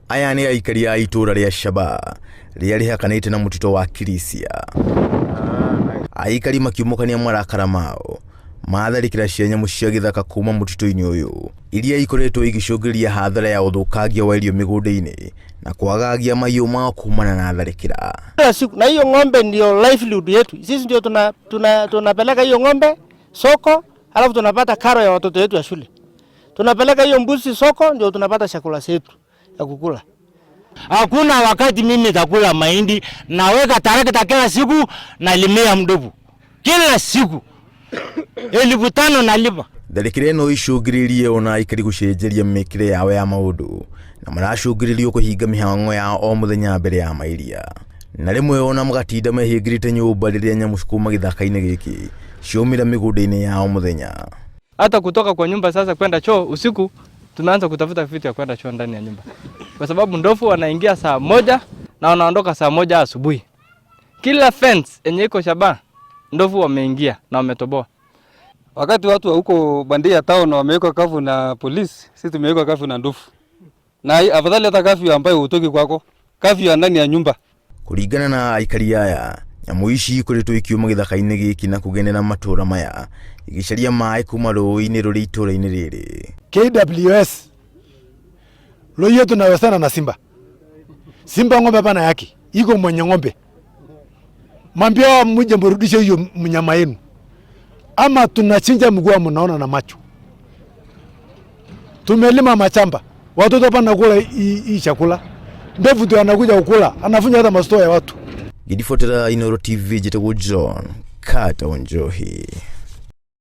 Aya nĩ aikari a itũũra rĩa Shaba rĩrĩa rĩhakanĩte na mũtitũ wa Kirisia. Aikari makiumũkania marakara mao matharĩkĩra cia nyamũ cia gĩthaka kuma mũtitũ-inĩ ũyũ iria ikoretwo igĩcũngĩrĩria hathara ya ũthũkangia wa irio mĩgũnda-inĩ na kwagagia mahiũ mao kumana na tharĩkĩra. Kila siku na hiyo ng'ombe ndio livelihood yetu. Sisi ndio tunapeleka hiyo ng'ombe soko, alafu tunapata karo ya watoto wetu ya shule. Tunapeleka hiyo mbuzi soko, ndio tunapata chakula chetu ya kukula. Hakuna wakati mimi takula mahindi, naweka tarakta kila siku, nalimia mdovu kila siku 5,000 nalipa. Tharĩkĩra ĩno icũngĩrĩirie ona aikari gũcenjeria mĩkĩre yao ya maũndũ na maracũngĩrĩrio kũhinga mĩhang'o yao o mũthenya mbere ya mairia na rĩmwe ona magatinda mehingĩrĩte nyũmba rĩrĩa nyamũ kuma gĩthaka-inĩ gĩkĩ ciaumĩra mĩgũnda-inĩ yao mũthenya. Hata kutoka kwa nyumba sasa kwenda choo usiku, tumeanza kutafuta vitu ya kwenda choo ndani ya nyumba, kwa sababu ndovu wanaingia saa 1 na wanaondoka saa 1 asubuhi. Kila fence yenye iko Shaba ndovu wameingia na wametoboa. Wakati watu wa huko Bandia town wamewekwa curfew na polisi, sisi tumewekwa curfew na ndovu. Na afadhali hata curfew ambayo hutoki kwako, curfew ya ndani ya nyumba. Kũringana na aikari aya, nyamũ ici ikoretwo ikiuma gĩthaka-inĩ gĩkĩ na kũgenera matũũra maya igĩcaria maĩ kuma rũĩ-inĩ rũrĩ itũũra-inĩ rĩrĩ. KWS leo tunawezana na simba. Simba ng'ombe hapana yake, iko mwenye ng'ombe. Mwambie muje mrudishe hiyo mnyama yenu, ama tunachinja mguu mnaona na macho. Tumelima machamba, watoto hapa nakula hii chakula, ndovu tu anakuja kukula, anafunja hata mastoa ya watu. Ngĩribotera Inooro TV njĩtagwo John Carter Wanjohi.